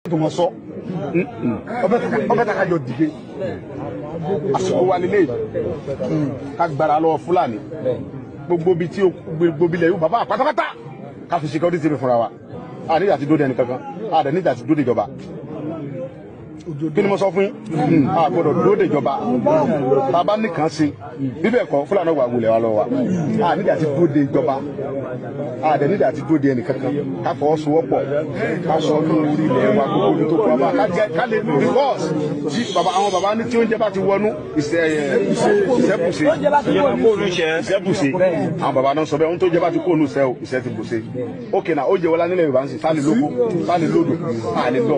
Tó mọ sọ ọbẹ̀ tá ká jọ dìde. Àsìkò wa nílé yìí ká gbára lọ́wọ́ Fúlàní, gbogbo ibi tí gbogbo ilẹ̀ yóò bàbá pátápátá, ká fi security mi fúnra wa. A nígbà tí dóde ẹnì kankan, a dẹ̀ nígbà tí dóde ìjọba. Kí ni mo sọ fún yín? A gbọ́dọ̀ dóde ìjọba. Tá a bá nìkan ṣe bíbẹ̀ kọ́, Fúlàní wà wulẹ̀ wa lọ wa. A nígbà tí dóde ìjọba, a dẹ̀ nígbà tí dóde ẹnì kankan. Ká fọwọ́sowọ́pọ̀, ká sọ ní orí ilẹ̀ wa, gbogbo ibi tó kọ́ wa ká jẹ́ ká lè, because tí baba, àwọn baba ní tí oúnjẹ bá ti wọnú ìṣẹ́ ìṣẹ́bùṣe ìṣẹ́bùṣe. Àwọn baba náà sọ bẹ́ẹ̀, ohun tó jẹ́ bá ti kó ònú ìṣẹ́ o, ìṣẹ́ ti bùṣe. Ókè náà, ó jẹ́ wọlá nílẹ̀ Yorùbá ń sìn sáà lè lóko, sáà lè lódò, sáà lè lọ.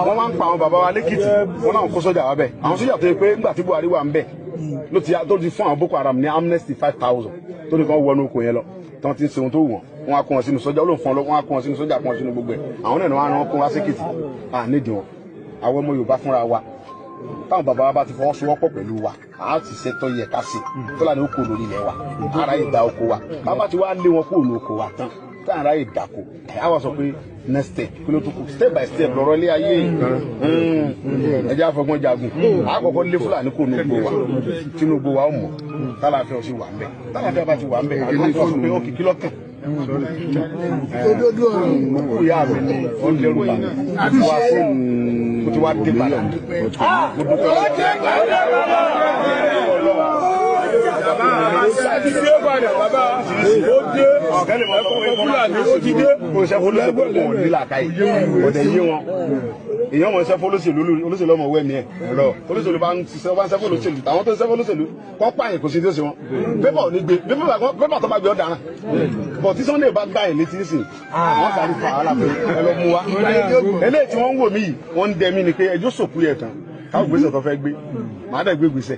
Wọ́n máa ń pa àwọn baba wa lẹ́kìtì, wọ́n náà kó sọ́jà wa bẹ̀. Àwọn sọ́jà tó yẹ pé nígbà tí Buhari wà ń bẹ̀ ló ti tó ti fún àwọn Boko Haram ní amnesty 5,000 tó ní kàn wọnú oko yẹn lọ, tí wọ́n ti ń ṣe ohun tó wù wọ́n. Wọ́n á kó wọn sínú sọ́jà, ó lóun fún wọn, wọ́n á kó wọn sínú sọ́jà, kó wọn sínú gbogbo ẹ̀. Àwọn náà ni wọ́n á rán kó wá sékìtì. À nídìí wọn. Àwọn ọmọ Yorùbá fúnra wa, táwọn bàbá wa bá ti fọwọ́sowọ́pọ̀ pẹ̀lú wa, a ti ṣètò yẹ ká ṣe. Fúlàní ó kó lórí ilẹ̀ wa, ara ìgbà oko wa. Bàbá ti wá lé wọn kó lóko wa tán, táwọn ará ìdàkọ, ẹ wá sọ pé next step, kí ló tó kù? Step by step lọ́rọ̀ ilé ayé. Ẹ jẹ́ àfọgbọ́n jagun. Àkọ́kọ́ lé Fúlàní kó nu gbó wa, Tinubu wa ó mọ̀ tálàfẹ́ ó sì wà ń bẹ̀. Tálàfẹ́ bá ti wà ń bẹ̀, àwọn tó sọ pé ó kìkí lọ́kàn Òdodo ọ̀rọ̀. Òkú ìyá mi ni ó ń dẹ́rù bà mí wá fóònù, ó ti wá dé padà. Mo dúpẹ́ lọ́wọ́. Ti dé padà, bàbá, ó dé. Ẹ̀kọ́ Fúlàní ó ti dé. Kò ṣe fọlọ́sẹ̀ pé kò ní làákàyè, kò dẹ̀ yé wọn. Èèyàn mọ̀ ṣe fọlọ́sẹ̀lú, olóṣèlú ọmọ wẹ̀mí ẹ̀ lọ. Olóṣèlú bá ń ṣiṣẹ́, bá ń ṣe fọlọ́sẹ̀lú. Àwọn tó ń ṣe fọlọ́sẹ̀lú kọ́ pààyàn, kò sí tó ṣe wọn. Pépà ò ní gbé pépà tó bá gbé ọ̀daràn bọ̀. Tí Sunday bá gbà yín létí nísìn, wọ́n sáré fa wàhálà pé ẹ lọ mú wa. Eléyìí tí wọ́n ń wò mí yìí, wọ́n ń dẹ mí ni pé ẹjọ́ sòkú yẹ tán, káwọn gbèsè tó fẹ́ gbé, màá dẹ̀ gbé gbèsè.